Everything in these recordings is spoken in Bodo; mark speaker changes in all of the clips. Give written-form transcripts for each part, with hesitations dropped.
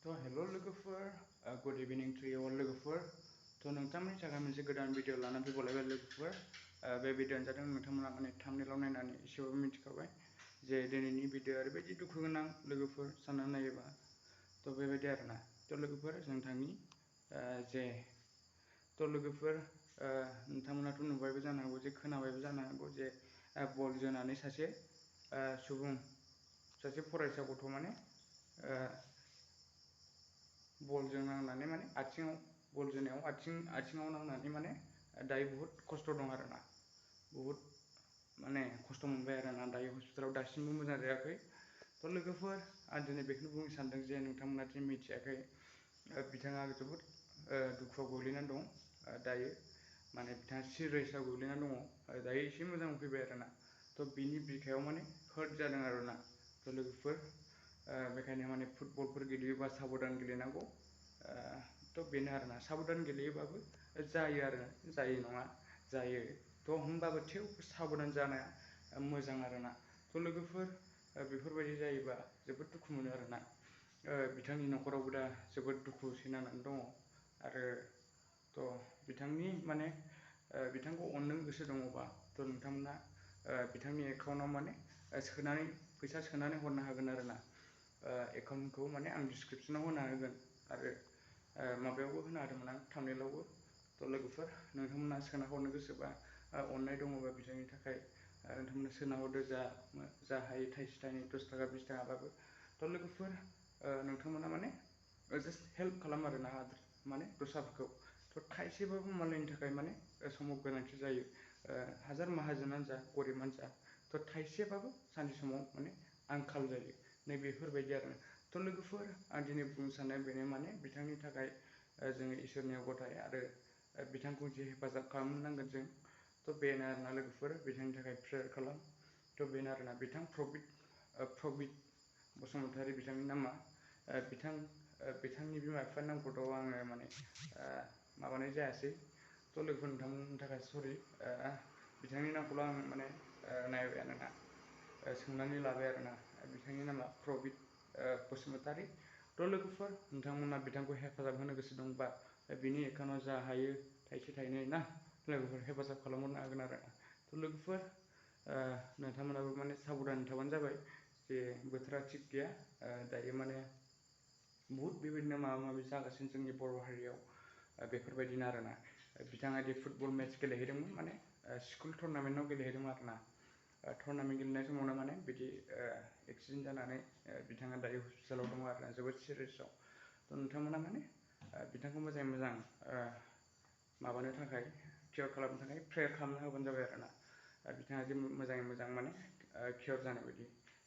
Speaker 1: तो हेलो लोगोफोर गुड इभिनिं टु इउ अल लोगोफोर तो नोंथांमोननि थाखाय मोनसे गोदान भिडिअ लानानै फैबावलायबाय लोगोफोर बे भिडिअआनो जादों नोंथांमोना माने थाम्बनेलाव नायनानै एसेबाबो मिथिखाबाय जे दिनैनि भिडिअ ओरैबायदि दुखु गोनां लोगोफोर साननानै नायोबा तो बेबायदि आरोना तो लोगोफोर नोंथांनि जे तो लोगोफोर नोंथांमोनाथ' नुबायबो जानो हागौ जे खोनाबायबो जानो हागौ जे बल जोनानै सासे फरायसा गथ' माने बलजों नांनानै माने आथिङाव बल जोनायाव आथिङाव नांनानै माने दायो बुहुत खस्थ' दं आरोना बुहुत माने खस्थ' मोनबाय आरोना दायो हस्पिटालाव दासिमबो मोजां जायाखै तो लोगोफोर आं दिनै बेखौनो बुंनो सानदों जे नोंथांमोना दि मिथियाखै बिथाङा जोबोद दुखुआव गोग्लैनानै दं दायो माने बिथाङा सिरियासआव गोग्लैनानै दङ दायो एसे मोजां फैबाय आरोना तो बिनि बिखायाव माने हार्ट जादों आरोना तो लोगोफोर बेखायनो माने फुटबलफोर गेलेयोबा साबधान गेलेनांगौ तो बेनो आरोना साबधान गेलेयोबाबो जायो नङा जायो तो होमबाबो थेवबो साबधान जानाया मोजां आरोना तो लोगोफोर बेफोरबायदि जायोबा जोबोद दुखु मोनो आरोना बिथांनि न'खरावबो दा जोबोद दुखु सैनानै दङ आरो तो बिथांनि माने बिथांखौ अननो गोसो दङबा तो नोंथांमोना बिथांनि एकाउन्टआव माने फैसा सोनानै हरनो हागोन आरोना एकाउन्टखौ माने आं डिसक्रिपसनाव होना होगोन आरो माबायावबो होनो हादोंमोन आं थाम्बनेलावबो तो लोगोफोर नोंथांमोना सोना हरनो गोसोबा अननाय दङबा बिथांनि थाखाय नोंथांमोना सोना हरदो जा हायो थाइसे थाइनै 10 थाखा 20 थाखाबाबो तो लोगोफोर नोंथांमोना माने जास्ट हेल्प खालाम आरोना माने दस्राफोरखौ तो थाइसेबाबो मालायनि थाखाय माने समाव गोनांथि जायो हाजार माहाजोनानो जा गरिबानो जा तो थाइसेबाबो सानसे समाव माने आंखाल जायो नै बेफोरबायदि आरो तो लोगोफोर आं दिनै बुंनो साननाय बेनो माने बिथांनि थाखाय जोङो इसोरनियाव गथाय आरो बिथांखौ जे हेफाजाब खालामनांगोन जों तो बेनो आरोना लोगोफोर बिथांनि थाखाय प्रेयार खालाम तो बेनो आरोना बिथां प्रबिट बसुमतारी बिथांनि नामा बिथांनि बिमा बिफानि नामखौथ' आङो माने माबानाय जायासै तो लोगोफोर नोंथांमोननि थाखाय सरि बिथांनि नामखौल' आं माने नायबाय आरोना सोंनानै लाबाय आरोना बिथांनि नामा प्रबिट बसुमतारी तो लोगोफोर नोंथांमोना बिथांखौ हेफाजाब होनो गोसो दंबा बिनि एकाउन्टआव जा हायो थाइसे थाइनै ना लोगोफोर हेफाजाब खालामहरनो हागोन आरोना तो लोगोफोर नोंथांमोनाबो माने साबधान थाबानो जाबाय जे बोथोरा थिग गैया दायो माने बुहुत बेबायदिनो माबा माबि जागासिनो जोंनि बर' हारियाव बेफोरबायदिनो आरोना बिथाङा दि फुटबल मेच गेलेहैदोंमोन माने स्कुल टुर्नामेन्टआव गेलेहैदोंमोन आरोना टुर्नामेन्ट गेलेनाय समावनो माने बिदि एक्सिडेन्ट जानानै बिथाङा दायो हस्पिटालाव दङ आरोना जोबोद सिरियासआव तो नोंथांमोना माने बिथांखौ मोजाङै मोजां माबानो थाखाय कियर खालामनो थाखाय प्रेयार खालामना होबानो जाबाय आरोना बिथाङा जे मोजाङै मोजां माने कियर जानाय बायदि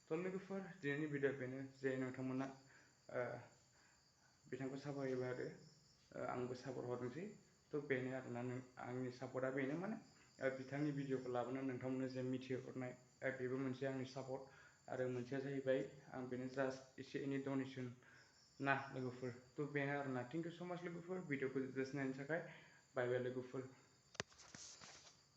Speaker 1: तो लोगोफोर दिनैनि भिडिअ बेनो जे नोंथांमोना बिथांखौ सापर्ट होयोबा आरो आंबो सापर्ट हरनोसै तो बेनो आरोना आंनि सापर्टआ बेनो माने बिथांनि भिडिअखौ लाबोनानै नोंथांमोननो जे मिथिहरनाय बेबो मोनसे आंनि सापर्ट आरो मोनसेया जाहैबाय आं बेनो जास्ट एसे एनै डनेसन ना लोगोफोर तो बेनो आरोना थेंक इउ सो माच लोगोफोर भिडिअखौ जोबजासिम नायनो थाखाय बाय बाय लोगोफोर